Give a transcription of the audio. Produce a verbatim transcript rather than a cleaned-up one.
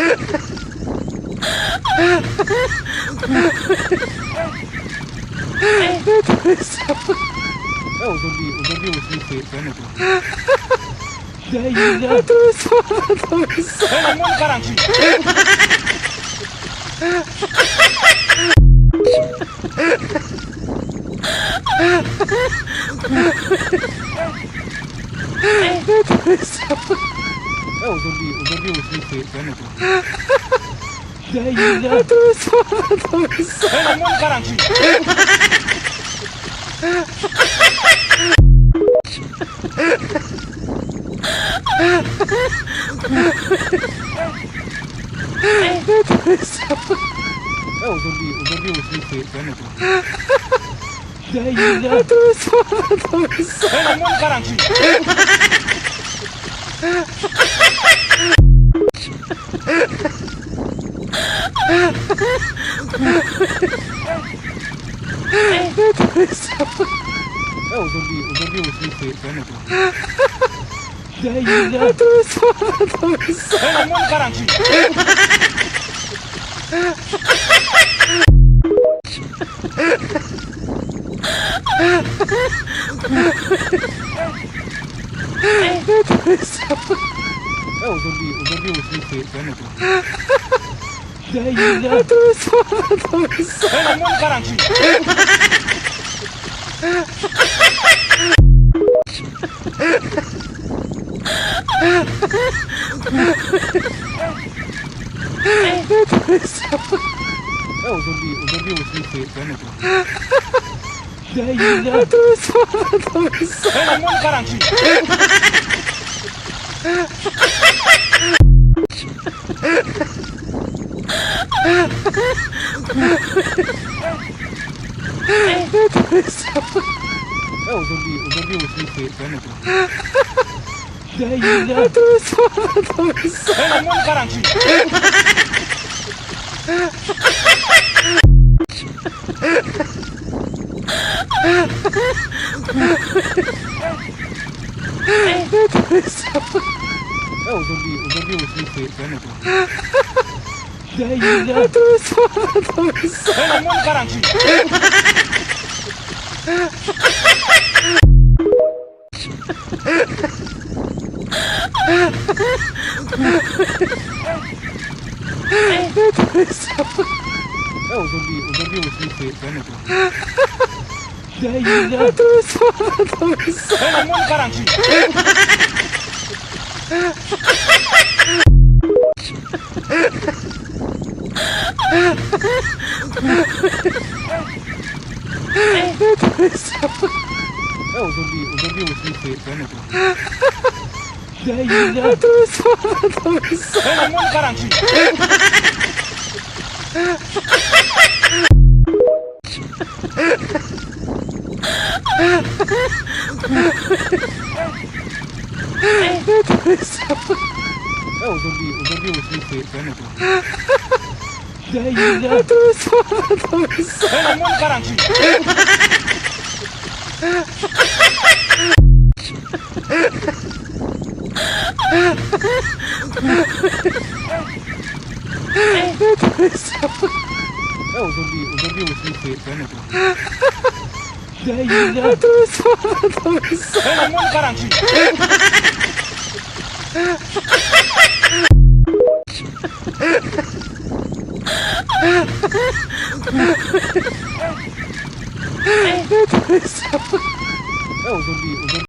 Eh, ou zonbi, ou zonbi, ou zonbi, fè, fè nou. Dèyè. Eh, non, moun karanti. Eh, ou zonbi, ou zonbi, ou zonbi, fè, fè nou. Dèyè. Eh, non, moun karanti. Eh, ou zonbi, ou zonbi, ou zonbi, fè, fè nou. Dèyè. Eh, non, moun karanti. Eh, ou zonbi, ou zonbi, ou zonbi, fè, fè nou. Dèyè. Eh, non, moun karanti. Eh, ou zonbi, ou zonbi, ou zonbi, fè, fè nou. Dèyè. Eh, non, moun karanti. Eh, ou zonbi, ou zonbi, ou zonbi, fè, fè nou. Dèyè. Eh, non, moun karanti. Eh, ou zonbi, ou zonbi, ou zonbi, fè, fè nou. Dèyè. Eh, non, moun karanti. Eh, ou zonbi, ou zonbi, ou zonbi, fè, fè nou. Dèyè. Eh, non, moun karanti. Eh, ou zonbi, ou zonbi, ou zonbi, fè, fè nou. Dèyè. Eh, non, moun karanti. Eh, ou zonbi, ou zonbi, ou zonbi, fè, fè nou. Dèyè. Eh, non, moun karanti. Eh, ou zonbi, ou zonbi, ou zonbi, fè, fè nou. Dèyè. Eh, non, moun karanti. Eh, ou zonbi, ou zonbi, ou zonbi, fè, fè nou. Dèyè. Eh, non, moun karanti. Eh, ou zonbi, ou zonbi,